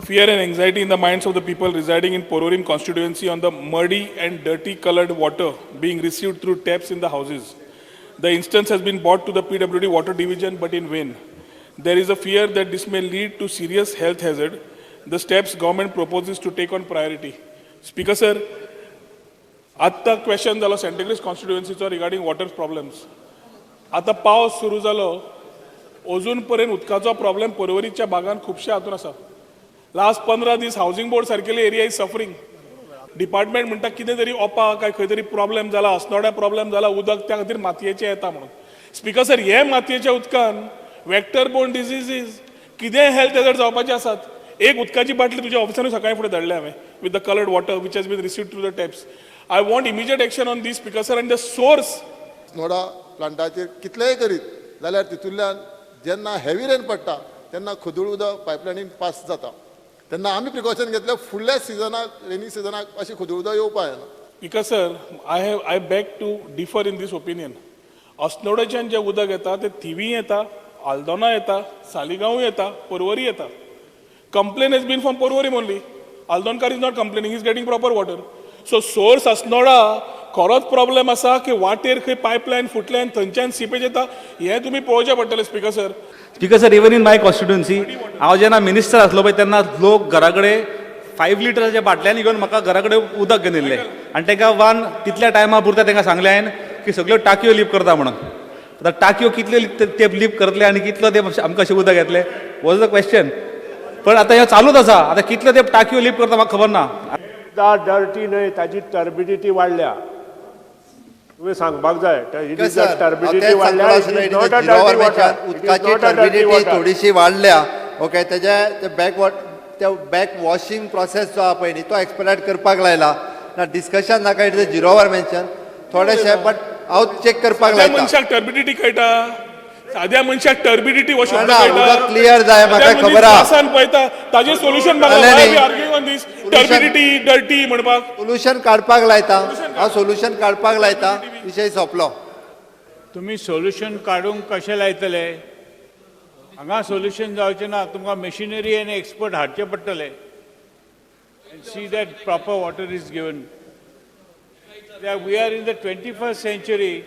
fear and anxiety in the minds of the people residing in Porvorim constituency on the muddy and dirty colored water being received through taps in the houses. The instance has been brought to the PWD water division, but in vain. There is a fear that this may lead to serious health hazard. The steps government proposes to take on priority. Speaker sir, आत्तां question जालो सँटाक्रूज कॉन्स्टिट्युएन्सीचो regarding water problems. आतां पावस सुरू जालो, अजून पर्यंत उदकाचो problem पर्वरीच्या भागान खुबशे हातून आसा. लास्ट 15 दीस हावसिंग बोर्ड सारकेले एरिया is suffering. Department म्हणटा कितें तरी ओपा काय खंय तरी प्रॉब्लेम जाला, अस्नोड्या प्रॉब्लेम जाला, उदक त्या खातीर मातयेचें येता म्हणून. स्पिकर सर, हे मातयेच्या उदकान वेक्टर बोर्न डिझिजीस, कितेंय हेल्थ हेजर्ड जावपाचे आसात. एक उदकाची बाटली तुज्या ऑफिसानूय सकाळी फुडें धाडल्या हांवें with the colored water which has been received through the taps. I want immediate action on this, Speaker sir, and the source. Assonora प्लांटाचेर कितलेय करीत जाल्यार तितूंतल्यान जेन्ना हेवी रेन पडटा तेन्ना खदूळ उदक पायपलायनीन पास जाता. तेन्ना आमी प्रिकॉशन घेतले, फुडल्या सिजनाक, रेनी सिजनाक अशें खदूळ उदक येवपा जायना. Speaker sir, I beg to differ in this opinion. अस्नोडेच्यान जें उदक येता तें थिवी येता, आल्दोना येता, सालिगांव येता, पर्वरी येता. Complain has been from Porvorim only. Aldonkar is not complaining, is getting proper water. So source Assonora खरोच प्रॉब्लेम आसा की वाटेर खंय पायपलायन फुटल्यान थंयच्यान सिपेज येता, हें तुमी पळोवचें पडटलें, speaker sir. Speaker sir, even in my constituency, हांव जेन्ना मिनिस्टर आसलो पळय तेन्ना लोक घरा कडेन 5 लिटराच्या बाटल्यांनी घेवन म्हाका घरा कडेन उदक घेवन येयल्ले आनी तांकां वान तितल्या टायमा पुरता तांकां सांगलें हांवें की सगळ्यो टाकयो लीप करता म्हणून. आतां टाकयो कितल्यो ते लीप करतले आनी कितलो ते आमकां अशें उदक येतलें वॉज the question. पण आतां हें चालूच आसा. आतां कितले ते टाकयो लीप करता म्हाका खबर ना. डर्टी न्हय, ताजी टर्बिडिटी वाडल्या. तुवें सांगपाक जाय. It is sir, turbidity वाडल्या. उदकाची टर्बिडिटी थोडीशी वाडल्या. ओके, तेजे ते बॅक ते बॅक वॉशिंग प्रोसेस जो आहा पळय न्ही, तो एक्सपेडायट करपाक लायला. ना डिस्कशन नाका. It is Zero Hour mention थोडेशे, बट हांव चेक करपाक साद्या लायता. मनशाक टर्बिडिटी कळटा? साद्या मनशाक टर्बिडिटी हो शब्द ना, कळटा? उदक clear जाय म्हाका खबर आहा. आसान पळयता, ताजेर सोल्युशन. जालें न्ही. Arguing on this turbidity, dirty म्हणपाक. सोल्युशन काडपाक लायता हांव, सोल्युशन काडपाक लायता. विशय सोंपलो. तुमी सोल्युशन काडूंक कशें लायतले? हांगा सोल्युशन जावचें ना. तुमकां मशिनरी आनी एक्सपर्ट हाडचे पडटले and see that proper water is given. We are in the 21st century.